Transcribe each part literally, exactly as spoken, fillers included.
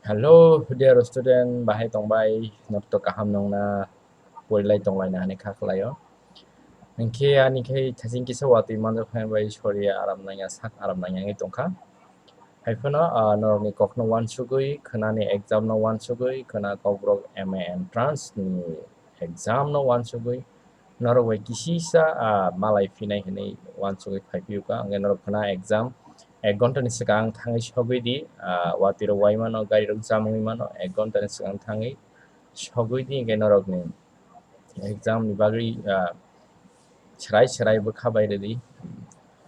Hello, dear student, bahai tongbai, norok to kaham nongna, porilai tonglaina hinwi kha khlaio. Hinkhe ani khe thasing kisa watwi manjak phai bai sori aram nangya, sak aram nangya wngwi tongkha. Haiphano, ah, norokni kokno uansugwi, khwnani exam no uansugwi, khwna kokborok M A entrance ni exam no uansugwi, norok bai kisisa, ah, malai phinai hinwi uansugwi phai phiyokha. Hwnkhe norok khwna exam ek ghonta ni swkang thangwi sogwi di, ah, watwi rok wai mano, gari rok jam wngwi mano, ek ghonta ni swkang thangwi sogwi di, hinkhe norokni exam ni bagwi, ah, chwrai chwrai bwkha bai rwdi,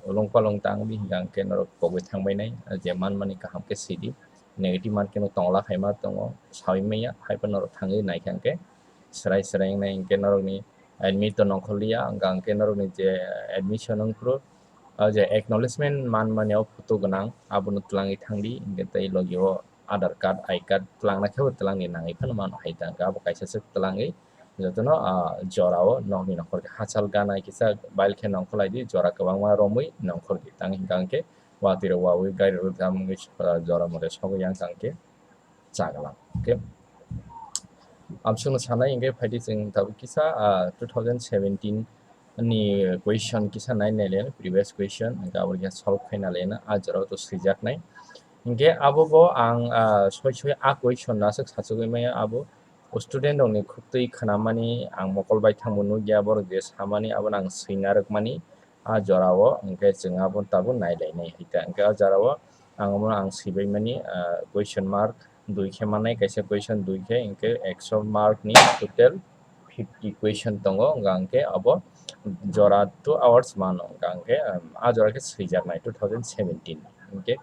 ulung palung tang di, hinkhe norok pogwi thangbai nai, je manmani kaham khe sidi, negative man khe no tongla khaima tongo, sawi manya, haiphano norok thangwi naikha hinkhe chwrai chwrai wngnai, hinkhe norokni admit to nongkhorliya, hwnkha hinkhe norokni je admission wngphuru, o je acknowledgement manmani o photo gwnang, abono twlangwi thangdi, hinkhe tei logi o Aadhaar card, I card twlangna khe bo twlangni nangwi phano mano hai ta, hinkhe abo kaisa se twlangwi jotono, ah, jorao nokni nokhor khe hachal ganai kisa bail khe nongkhorlai di, jora kwbangma romwi nongkhor di, tang hinkha hinkhe watwi rok wawi gari rok jam wngwi, ah, jora mode sogwi yang tang khe chaglang. Okay. Amsukno sanai hinkhe phaidi chwng tabuk kisa, ah, two thousand seventeen ni question kisa nai nai le previous question hinkhe abo khe solve khai na le na ah jorao to swijaknai. Hinkhe abo bo ang, ah, soi soi a question no aswk sachogwi maya abo student rokni khuktwi khwnamani ang mokol baithang bo nukya, borok je samani abono ang swina rwkmani ah jorao, hinkhe chwng abono tabuk nailainai hai ta. Hinkhe ah jorao ang omo ang swibaimani, ah, question mark dui khe mannai, kaisa question dui khe, hinkhe ekso mark ni total fifty question tongo, hwnkha hinkhe abo jora two hours mano, hwnkha hinkhe, um, ah jora khe swijaknai two thousand seventeen. Hinkhe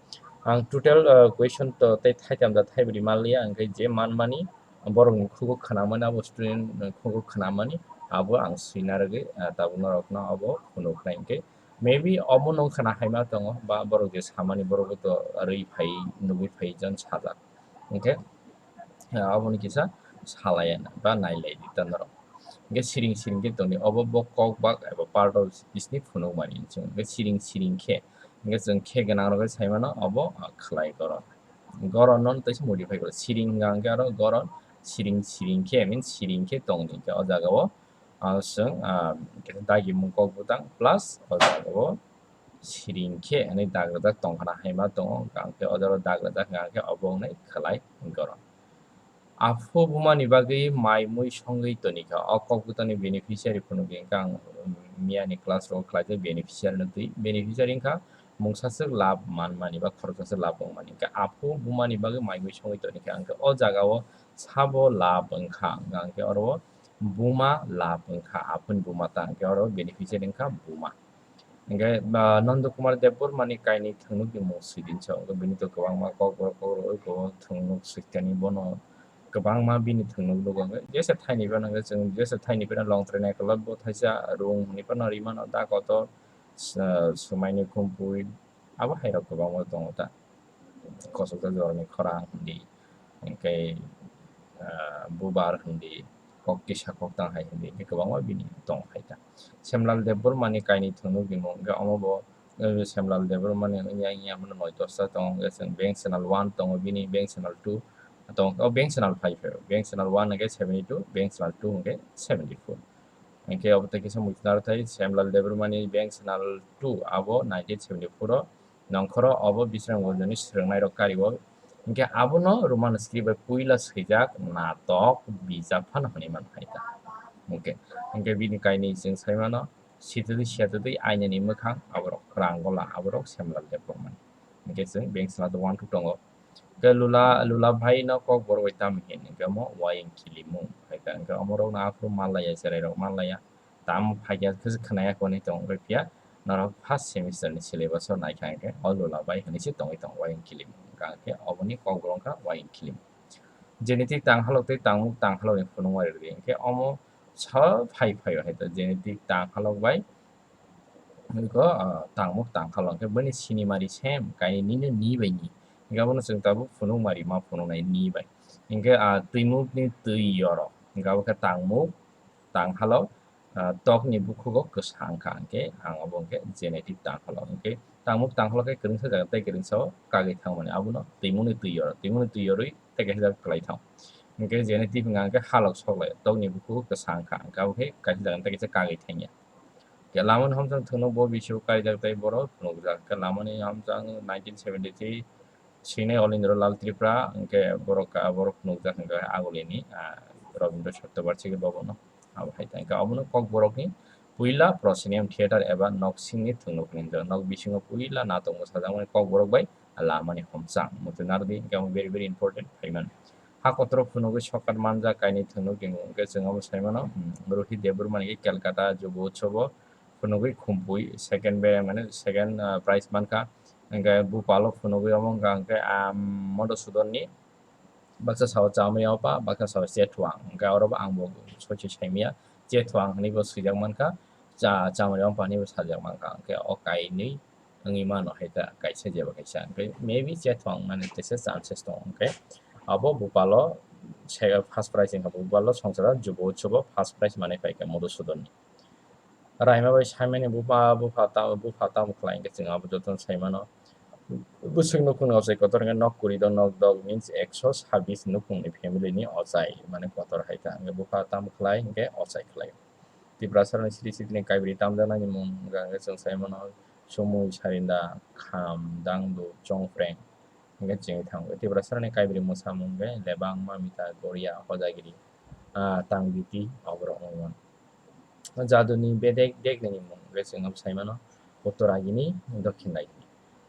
ang total, uh, question to tei thaitham da thaibri manliya, hinkhe je manmani borokni khugo khwnamani, abo student, uh, khugo khwnamani, abo ang swina rwgwi, uh, tabuk norokno abo phunuknai hinkhe. Maybe omo nwng khwna haima tongo, ba borok je samani borokbo to rwi phai, nugwi phai jon sajak. Hinkhe, ah, aboni kisa salai ya ba nailai di ta norok. Hinkhe siring siring khe tongdi, obo bo kok bak eba part of speech ni phunukmani hinwi chwng. Hinkhe siring siring khe, hinkhe chwng khe gwnang rok khe sai mano, obo, ah, khlai goron. Goron no teisa modify koro. Siring hwnkha hinkhe aro goron, siring siring khe, I mean siring khe tongdi. Hinkhe o jaga o, ah, chwng, ah, dagimung kok bwtang plus o jaga o siring khe hinwi dag rwjak tongkhana haima tongo, hwnkha hinkhe o jaga o dag rwjak hwnkha hinkhe obo wngnai khlai goron. Aphu bumani bagwi mai mui songwi tonikha. O kok bwtangni beneficiary phunukgwi hwnkha ang, um, miyani class rogo khlaijak beneficiary no twi. Beneficiary wngkha mungsaswk lab manmani ba khoroksa swk lab wngmani. Hwnkhe aphu bumani bagwi mai mui songwi tonikha. Hwnkhe o jaga o sabo lab wngkha. Hwnkha hinkhe oro o buma lab wngkha. Aphuni buma ta hinkhe oro beneficiary wngkha buma. Hinkhe, ah, Nanda Kumar Debbarma ni kainwi thwngnuk ni mung swi din sa, hinkhe bini to kwbangma kokborok, kokborok, oi, kwbangma thwngnuk swikani bono, kwbangma bini thwngnuk nugo. Hinkhe jesa thaini phano hinkhe chwng jesa thaini phano longtrai naikolog bo thaisa rung hwnwi phano rimano da kotor, ah, swmaini khumpui, abo hairok kwbangma tongo ta. Kosokjak jorani khorang hindi, hinkhe, ah, bubar hindi, kok kisa kok tang hai hindi, hinkhe kwbangma bini tong hai ta. Semlal Debbarma ni kainwi thwngnuk ni mung, hinkhe omo bo, eh, Semlal Debbarma ni wngya wngya hwnwi noi dosta tongo, hinkhe chwng bank channel one tongo, bini bank channel two tongo, o bank channel five hai, bank channel one hinkhe seventy two, bank channel two hinkhe seventy four. Hinkhe obo tei kisa muitu naro thai, Semlal Debbarma ni bank channel two abo nineteen seventy four o Nongkhoro obo Bisramganj ni swrwngnairok kario. Hinkhe abono Roman script bai puila swijak natok bijap phano hwnwi man phai ta. Hinkhe, hinkhe bini kainwi chwng sai mano, sitwtwi siyatwtwi ainani mwkhang aborok Rangola, aborok Semlal Debbarma ni. Hinkhe chwng bank channel one two tongo. Hinkhe Lula, Lula bhai no kokborok bai tamo hin, hinkhe omo wayang kilimung. Hinkhe, hinkhe omorok no aphuru manlaiya, cherairok manlaiya. Tamo phaikha khe khwnaya konwi tong wngkha phiya, norok first semester ni syllabus o naikha hinkhe o Lula bai hinwi se tongwi tongo wayang kilim. Hwnkha hinkhe oboni kokborok wngkha wayang kilim. Genetic tanghalok tei tangmuk tanghalok ni phunukma rwdi hinkhe omo sa phai phai o hai to genetic tanghalok bai iko, ah, tangmuk tanghalok hinkhe bini sinimari same kainwi nini ni bai ni. Hinkhe abono chwng tabuk phunukmari ma phunuknai ni bai. Hinkhe, ah, twimuk ni twi yorok hinkhe abo khe tangmuk tanghalok. ah, tokni bukhugo kwsa wngkha, hwnkhe ang obo hwnkhe genitive tangkholo. Hwnkhe tangmuk tangkholo khe kwrwngsa jaga tei kwrwngsa o kagwi thangmani, abono twimukni twi oro, twimukni twi orwi tei kaisa jaga kwlai thang. Hwnkhe genitive wngkha hwnkhe halok soklai, tokni bukhugo kwsa wngkha, hwnkhe abo khe kaisa jaga tei kaisa kagwi thangya. Hwnkhe lamani homsang thwngno bo bisio kaijak tei borok phunukjak. Hwnkhe lamani homsang nineteen seventy three swinai Olindro Lal Tripura, hwnkhe borok, ah, borok phunukjak hwnkhe Agulini, ah, Rabindra Satyabarshik bobono. Abo hai ta hwnkhe obono Kokborokni puila proscenium theatre eba noksingni thwngno phunukjak. Nok bisingo puila natok mwsajakmani Kokborok bai lamani homsang. Muchung narwdi hwnkhe omo very, very important phaimani. Ha kotor phunugwi sokat manjak kainwi thwngno kingo hwnkhe chwng omo saimano, hmm, Ruhi Debbarma ni Calcutta Jubo Utsobo phunugwi khumpui second be, mane second, ah, prize mankha. Hwnkhe bupalo phunugwi omo wngkha hwnkhe, ah, Madhusudon ni baksa sao Chamri Ampa, baksa sao Chethuang. Hwnkhe oro bo ang bo soichwi saimaya Chethuang hinwi bo swijak mankha, cha-, Chamri Ampa hinwi bo sajak mankha. Hwnkhe o kainwi wngwi mano hai ta kaisa jeba kaisa. Hwnkhe maybe Chethuang mane teisa chances tongo. Hwnkhe abo bupalo se-, first prize wngkha, bupalo Songsara Jubo Utsobo first prize manwi phaikha Madhusudon ni. Raima bai saimani bupha, bupha ta-, bupha tamo khlai hwnkhe chwng abo jotono saimano. Bwswk nukhung ochai kotor hwnkhe nok kuri do nok dok means ekso sabis nukhungni family ni ochai mane kotor hai ta. Hwnkhe bupha tamo khlai hwnkhe ochai khlai. Tiprasarani sri sri ni kaibri tamjaknai ni mung wngkha hwnkhe chwng saimano Sumui, Sarinda, Kham, Dangdu, Chongpreng hwnkhe chini thango. Tiprasarani kaibri mwsamung hwnkhe Lebang, Mamita, Goria, Hojagiri, ah, Tangbiti, oborok wngmano. Jaduni bedek deknini mung hwnkhe chwng saimano Uttor Agini, Dokhin Agini.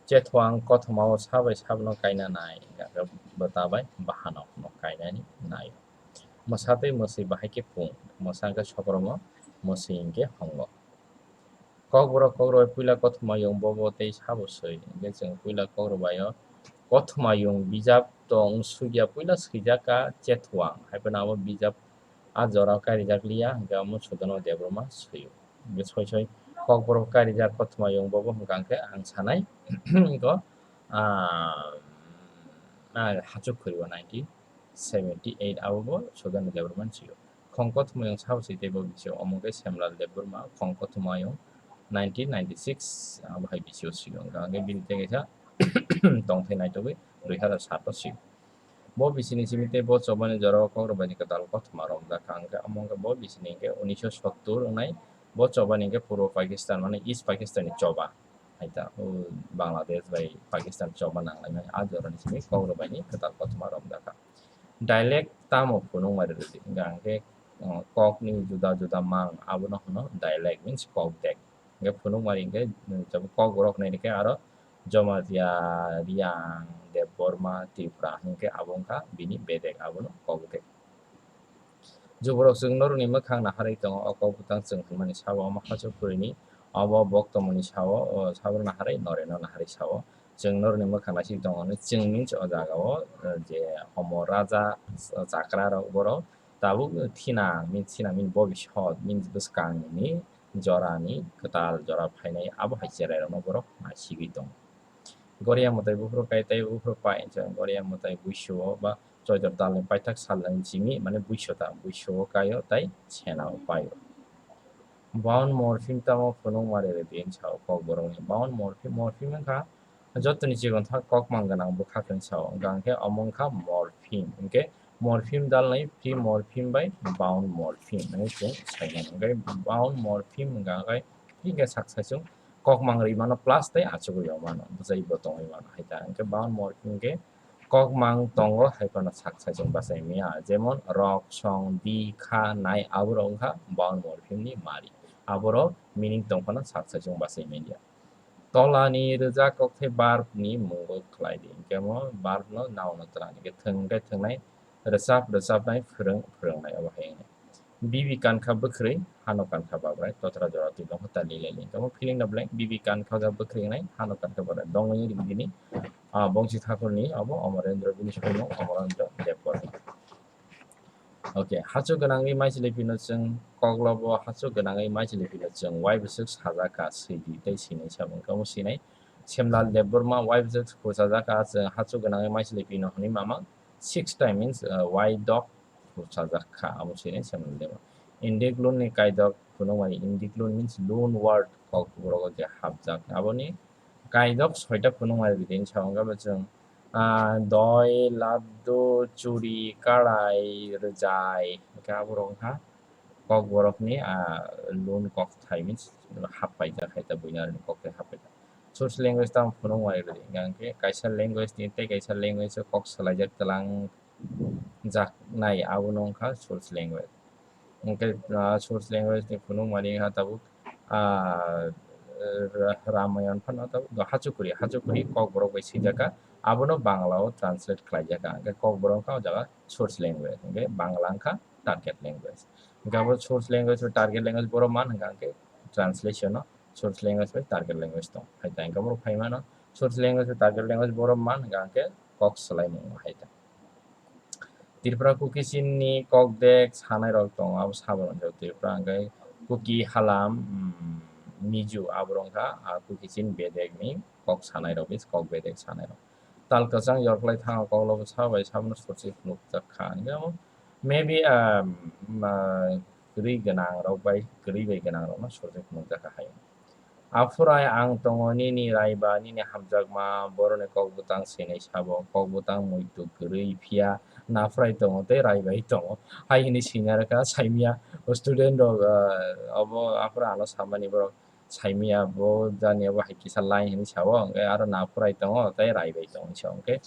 Chethuang kothomao sabai sabno kaina nai, hwnkhe bwtabai bahanokno kainani nai. Mwsatwi mwswi bahai khe pung, mwsa hwnkhe sokromo, mwswi hwnkhe hongo. Kokborok, Kokborok bai puila kothoma yung bobo tei sabo swi. Hwnkhe chwng puila Kokborok bai o kothoma yung bijap tong sugya puila swijak kha Chethuang. Hai phano abo bijap a jora karijak liya, hwnkhe omo Sudono Debbarma swi o. Hwnkhe soi soi Kokborok karijak kothoma yung bobo hwnkha hwnkhe ang sanai, hwnkhe, ah, ah, hachuk khuribo nineteen seventy eight abo bo Sudono Debbarma swi o. Khong kothoma yung sabo swi tei bo bisio omo khe Semlal Debbarma khong kothoma yung nineteen ninety six abo hai bisio swi o. Hwnkha hwnkhe bini tei kaisa tongthai naitugwi dui hazar sat o swi o. Bo bisini simi tei bo chobani jorao Kokborok bai ni kwtal kothoma romjak kha hwnkhe omo wngkha bo bisini hwnkhe unisho sottur wngnai bo chobani hwnkhe Purbo Pakistan mane East Pakistan ni choba hai ta o Bangladesh bai Pakistan choba nanglaimani a jorani simi Kokborok bai ni kwtal kothoma romjak kha. Dialect tamo phunukma rwdi hwnkha hwnkhe, uh, kokni juda juda mang abono hwno dialect means kok dek. Hwnkhe phunukmari hwnkhe, mm, tabuk Kokborok hwnwi khe aro Jamatia, Riang, Debbarma, Tripura hwnkhe abo wngkha bini bedek, abono Kokdek. Juborok chwng norokni mwkhang naharwi tongo, o kok bwtang chwng hwnmani sabo omo hachuk khurwini, obo bok tongmani sao, o, sabo naharwi noreno naharwi sao. Chwng norokni mwkhang naisik tongo hwnwi chwng means o jagao, o, je omo raja, o, chakra rok borok tabuk thinang means thinang means bobisot means bwskangni jorani kwtal jora phainai, abo hai cherairokno borok naisigwi tongo. Goria mwtai buphuru kai tei buphuru pai hwnsa, Goria mwtai buisuo ba Choitor talni paithak salni simi, mane buisuo ta, buisuo kaio tei senao paio. Bound morpheme tamo phunukmari rwdi hwnsa o Kokborokni. Bound morpheme, morpheme wngkha jotoni chikonthak kokmang gwnang bwkhak hwnsa o, hwnkha hwnkhe omo wngkha morpheme. Hwnkhe morpheme dalnai free morpheme bai bound morpheme hwnwi chwng saimano. Hwnkhe bound morpheme hwnkha hwnkhe free khe sak saichung kokmang rwi mano plus tei achugwi rw mano, bwchai bo tongwi mano hai ta. Hwnkhe bound morpheme hwnkhe kokmang tongo hai phano sak saichung bachai manya, jemon rok, song, di, kha, nai aborok wngkha bound morpheme ni mari, aborok meaning tong phano sak saichung bachai manya. Tolani rwjak kok tei verb ni mungo khlai di. Hwnkhe omo verb no noun no twlang di. Hwnkhe thwng hwnkhe thwngnai, rwchap rwchapnai, phwrwng phwrwngnai, obo hai wngnai. Bibi kankha bwkhwrwi, hano kankha babrai, totra jora twi longkha ta lilai lingkha. Omo filling the blank, Bibi kankha bwkhwrwi wngnai, hano kankha babrai. Dongwi ri bini, ah, Bongsi Thakurni, obo Amarendra bini songmung, Amarendra Debbarma. Okay, hachuk gwnangwi Maisili Pino chwng koklobo hachuk gwnangwi Maisili Pino chwng wai bwswk sajak kha, swidi tei swinai samung kamo swinai. Semlal Debbarma wai bwswk sajak kha, chwng hachuk gwnangwi Maisili Pino hwnwi mamang six time means, uh, wai dok sajak kha, amo swinai Semlal Debbarma. Indik luni kaidok phunukmani, Indic loan means loan word, kokborok je hapjak. Aboni kaidok soita phunukmani bini sa wngkha bo chwng, ah, doi, laddu, churi, karai, rwjai, hwnkhe aborok wngkha kokborokni, ah, loan kokthai means happaijak hai ta buini aroni kokthai happaijak. Source language tamo phunukmani rwdi, hwnkhe kaisa language ni tei kaisa language o kok swlaijak twlang jaknai, abono wngkha source language. Hwnkhe, ah, source language ni phunukmani wngkha tabuk, ah, Ra-, Ramayan phano tabuk do hachukuri, hachukuri kokborok bai swijak kha, abono Bangla o translate khlaijak kha, hwnkhe kokborok wngkha o jaga source language, hwnkhe Bangla wngkha target language. Hwnkhe abo source language bai target language borok man hwnkha hwnkhe translation o source language bai target language tong. Hai ta hwnkhe borok phai mano source language bai target language borok man hwnkha hwnkhe kok swlaimung hai ta. Tripura Kuki Chin ni kokdek sanai rok tongo, abo saborok Tripura hwnkhe Kuki Halam, mm, Mizu aborok wngkha, ah, Kuki Chin bedek ni kok sanai rok, is kok bedek sanai rok. Tal kwchang yorklai thango, koklobo sa bai sabono sorsi phunukjak kha. Hwnkhe abo maybe, ah, mm, ah, kwrwi gwnang rok bai, kwrwi bai gwnang rokno sorsi phunukjak kha hai. Aphurai ang tongo nini raiba, nini hamjakma, boroni kok bwtang sinai sabo, kok bwtang muitu kwrwi phiya, naphrai tongo tei raibai tongo. Hai hwnwi sinarwkha saimya student rok, ah, obo aphuru ano samani borok saimya bo jani obo hai kisa line hwnwi sao, hwnkhe aro naphrai tongo tei raibai tongo hinwi sao. Hwnkhe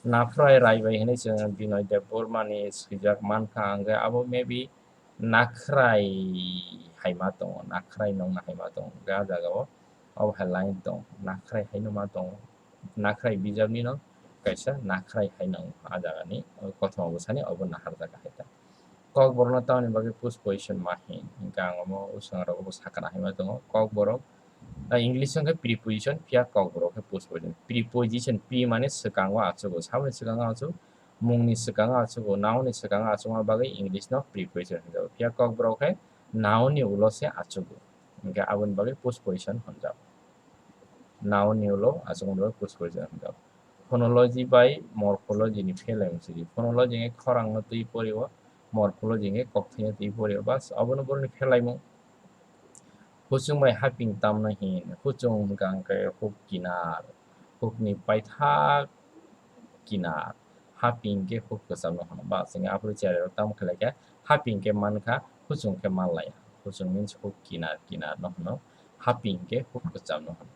naphrai raibai hwnwi chwng Binoy Debbarma ni swijak mankha, hwnkhe abo maybe nakhrai hai ma tongo, nakhrai nokna hai ma tongo, hwnkhe ah jaga o obo hai line tongo, nakhrai haino ma tongo, nakhrai bijapni no kaisa nakhrai haino ah jaga ni kothoma bwsani obo naharjak hai ta. Kokborokno tamoni bagwi post position ma hin, hwnkhe ang omo usung rok obo sakha hai ma tongo, kokborok, ah, English hwnkhe preposition, phiya kokborok khe post position. Preposition, pre mane swkango achugo, saboni swkango achuk, mungni swkango achugo, noun ni swkango achukma bagwi English no preposition hwnjago. Phiya kokborok khe noun ni ulo se achugo. Hwnkhe aboni bagwi post position hwnjago. Noun ni ulo achukmani bagwi post position hwnjago. Phonology bai morphology ni pherlaimung sidi. Phonology hwnkhe khorang no twi porio, morphology hwnkhe kokthaino twi porio. Bas, abono borokni pherlaimung. Huchung bai haping tamno hin? Huchung hwnkha hwnkhe huk kinar, hukni paithak kinar, haping khe huk kwchamno hwno. Ba, chwng aphuru cherrai rok tamo khlai kha, haping khe man kha, huchung khe man laya. Huchung means huk kinar, kinar no hwno, haping khe huk kwchamno hwno.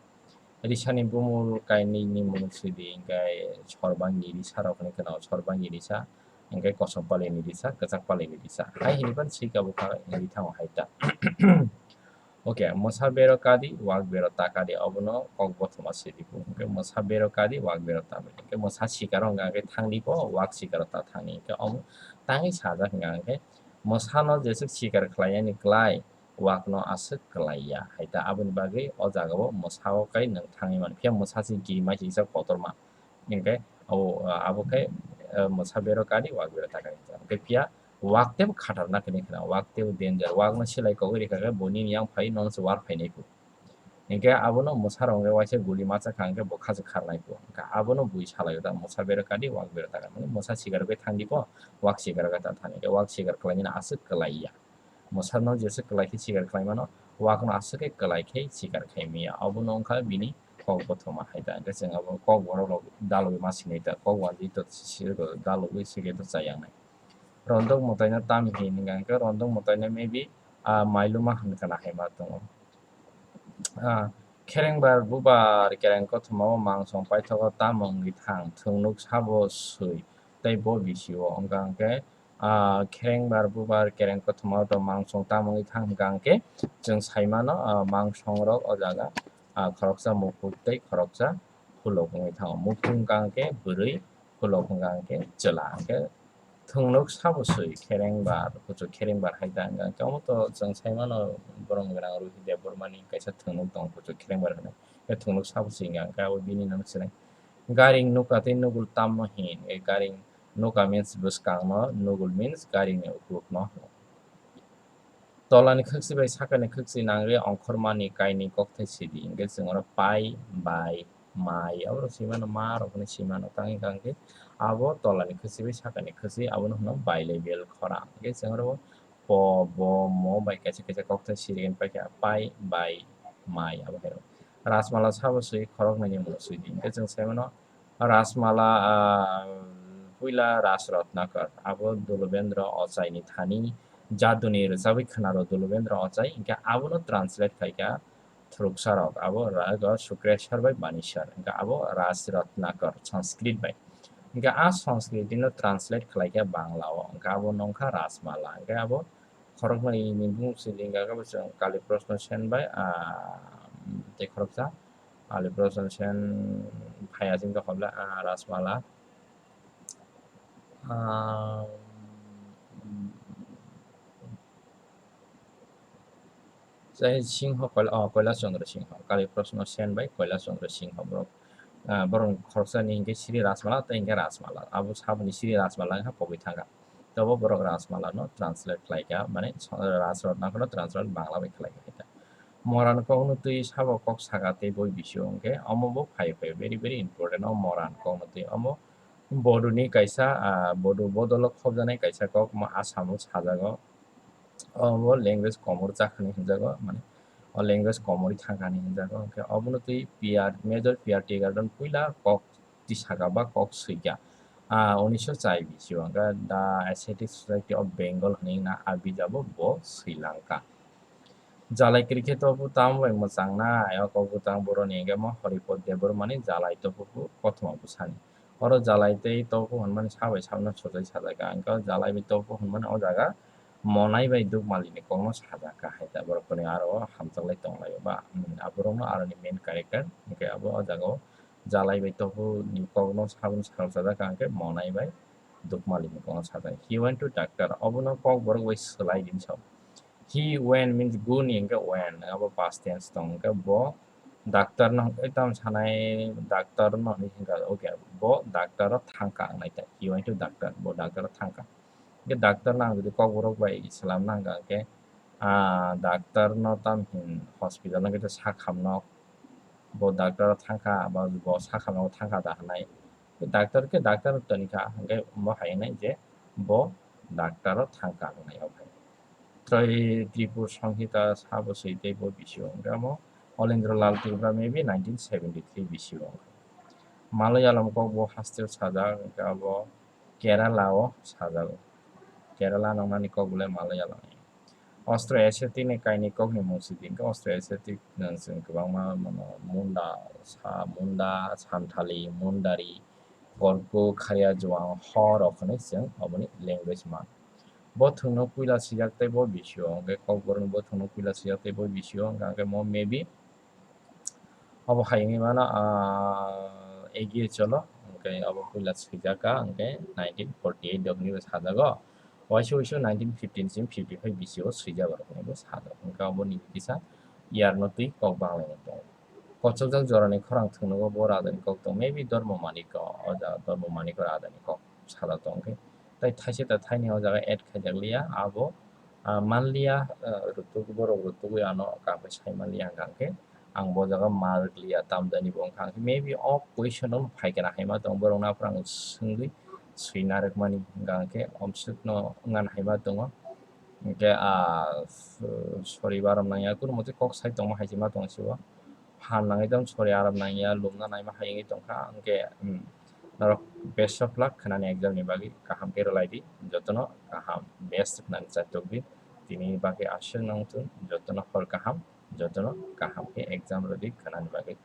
Risani bumul kainwi ni mung sidi, hwnkhe sorbangi risa rok hwnwi kheno, sorbangi risa, hwnkhe kosom pali ni risa, kwchak pali ni risa. Hai hwnwi phano swika bwkha wngwi thango hai ta. Okay, mwsa bero kadi, wak bero ta kadi, obono kok bothoma sidi bo. Hwnkhe mwsa bero kadi, wak bero ta kadi. Hwnkhe mwsa sikaro hwnkha hwnkhe thangdi bo, wak sikaro ta thangdi. Hwnkhe omo tangwi sajak hwnkha hwnkhe mwsano jeswk sikar khlainani klai, wakno aswk klai ya. Hai ta aboni bagwi o jagao mwsao kai nwng thangwi mano. Phiya mwsa se girimaisa kotorma. Hwnkhe abo, abo khe, eh, mwsa bero kadi, wak bero ta kadi. Hwnkhe phiya wak tebo khatarnak hinwi khna, wak tebo danger. Wakno silai kogwi rikha khe bo nini yang phai nono se war phainai kho. Hwnkhe abono mwsarok hwnkhe waisa guli macha kha hwnkhe bo khachik kharnai kho. Hwnkhe abono bui salaio da, mwsa bero kadi, wak bero ta kadi. Mane mwsa sikar bai thangdi bo, wak sikar bai ta thani. Hwnkhe wak sikar khlainani aswk klai ya. Mwsano jeswk klai khe sikar khlai mano, wakno aswk khe klai khe sikar khai manya. Abono wngkha bini kok bothoma hai ta. Hwnkhe chwng abo kok borok rok dalogwi ma sinai ta, kok wanjwi to si-, si-, dalogwi sikhe to chayangnai. Rondok mwtaino tam hin hwnkha hwnkhe rondok mwtaino maybe, ah, mailuma hwn khna hai ma tongo. Ah, kherengbar bubar kereng kothoma o mangsong paithago tamo wngwi thang, thwngnuk sabo swi tei bo bisio wngkha hwnkhe, ah, kherengbar bubar kereng kothoma o mangsong tamo wngwi thang hwnkha hwnkhe chwng sai mano, ah, mangsong rok o jaga, ah, khoroksa mukhuk tei khoroksa khulok wngwi thango. Mukhuk wngkha hwnkhe bwrwi, khulok hwnkha hwnkhe chwla, hwnkhe thwngnuk sabo swi kherengbar, kuchuk kherengbar hai ta hwnkha hwnkhe omo to chwng sai mano borok ni gwnang Ruhi Debbarma ni kaisa thwngnuk tongo kuchuk kherengbar hwnwi. Hwnkhe thwngnuk sabo swi hwnkha hwnkhe abo bini no swrwng. Garing nuka tei nugul tamno hin? Hwnkhe garing nuka means bwskang no, nugul means garing ni ukluk no. Tolani khwksi bai sakani khwksi nangwi ongkhormani kainwi kokthai sidi, hwnkhe chwng oro pai, bai, mai, aborok swimano, ma rok hwnwi swimano, tangwi kangkhe abo tolani khwksi bai sakani khwksi abono hwno bilabial khorang. Hwnkhe chwng oro po, bo, mo bai kaisa kaisa kokthai siri paikha, pai, bai, mai, abo hai rok. Rajmala sabo swi khoroknwi ni mung swi di. Hwnkhe chwng sai mano Rajmala, ah, puila Raj Ratnakar, abo Dulubendra Ochai ni thani jaduni rwchabwi khwnaro Dulubendra Ochai, hwnkhe abono translate khaikha thwrwksarok, abo ra-, go Sukreshwar bai Maniswar, hwnkhe abo Raj Ratnakar Sanskrit bai. Hwnkhe a Sanskrit no translate khlaikha Bangla o, hwnkhe abo nongkha Rajmala, hwnkhe abo khoroknwi ni bung swi di, hwnkhe abo chwng Kali Proshno Sen bai, ah, tei khoroksa Kali Proshno Sen phai asing tongkha bwle, ah, Rajmala. Ah, Jai Singho, Koila-, oh, Kailash Chandra Singho, Kali Proshno Sen bai Kailash Chandra Singho borok, ah, borok khoroksa ni hwnkhe Sri Rajmala tei hwnkhe Rajmala. Abo saboni Sri Rajmala wngkha pogwi thangkha. Tei bo borok Rajmala no translate khlaikha, mane Raj Ratnakar no translate Bangla bai khlaikha. Moran kokno twi sabo kok saka tei boi bisio hwnkhe omo bo phai phai very, very important o moran kokno twi. Omo Bodo ni kaisa, ah, Bodo bodolo khobjaknai kaisa kok, omo Asamo sajago. Omo language komor chakhani hinjago, mane o language komorwi thangkani hinjago. Hwnkhe obono twi P R, Major P R Tea Garden puila kok tisaka ba kok swikha. Ah, unisho chai bisio hwnkhe The Asiatic Society of Bengal hwnwi na a bijabo bo swilangkha. Jalai kwrwi khe tophuru tamo bai mwchang nai, o kok bwtang boroni hwnkhe mo Horipot Debbarmani Jalai tophuru kothoma bwsani. Oro Jalai tei tophuru hwnmani sa bai sabno sojai sajak kha, hwnkhe o Jalai bai tophuru hwnmani o jaga Monai bai Dukmalini kokno sajak kha hai ta, borok kwnwi aro o hamjaklai tonglaio ba, hmm, aborokno aroni main character, hwnkhe abo o jaga o Jalai bai tophuru ni kokno saboni sal sajak kha, hwnkhe Monai bai Dukmalini kokno sajak. He went to doctor, obono kok borok bai swlai din sao. He went means go ni hwnkhe went, abo past tense tong, hwnkhe bo doctor no hwnkhe tamo sanai, doctor no hinwi hwnkha, okay, bo doctor o thangkha wngnai ta, he went to doctor, bo doctor o thangkha. Hwnkhe doctor no ang jodi kokborok bai slam na hwnkha hwnkhe, ah, doctor no tamo hin hospital no hwnkhe sakham no, bo doctor o thangkha, ba bo sakham no thangkha da hwnai. Doctor khe doctor toni kha, hwnkhe omo hai hwnai je bo doctor o thangkha wngnai o hai. Troi Tripur Sanghita sabo swi tei bo bisio hwnkhe omo Olendra Lal Tripura maybe nineteen seventy three bisio hwnkhe. Malayalam kok bo hasteo sajak, hwnkhe abo Kerala o sajago. Kerala nongnani kok belai Malayalam. Austro-Asiatic ni kainwi kokni mung sidi hwnkhe Austro-Asiatic, eh, chwng kwbangma mano Munda, Sa-, Munda, Santali, Mundari, Korku, Kharia, Juang, Ho rok hwnwi chwng oboni language man. Bo thwngno puila swijak tei bo bisio hwnkhe kokborokni bo thwngno puila swijak tei bo bisio hwnkhe mo maybe Obo hai wngwi mano, ah, Egiye Cholo, hwnkhe obo puila swijak kha, hwnkhe nineteen forty eight rokni bo sajago. Waisa waisa nineteen fifteen sim fifty five bisio swijak rokni bo sajak. Hwnkhe oboni kisa year no twi kok banglaino tongo. Kochokjak jorani khorang thwngnogo bo rajani kok tong, maybe Dharma Manik o, o jaga Dharma Manik o rajani kok sajak tong khe. Tai thaisa ta thaini o jaga add khaijak liya, abo, ah, manliya, ah, rwtwk, borok rwtwgwi ano kaham khe sai manliya hwnkha hwnkhe. Ang bo jaga ma rwkliya, tamjani bo wngkha. Maybe o question no phaikha na hai ma tong, borok no aphuru ang swngwi swina rwkmani hwnkha hwnkhe omswk no wngna hai ma tongo. Hwnkhe, ah, sorry, barom nangya, kunu mote kok sai tongma hai se ma tong se o. Phan nangwi tong sorry, arom nangya, lumna naima hai wngwi tongkha. Hwnkhe, hmm, norok best of luck khwnani exam ni bagwi, kaham khe rwlai di, jotono kaham best khwnani chaitok di. Tini bagwi aswk nang thung, jotono hor kaham, jotono kaham khe exam rwdi khwnani bagwi.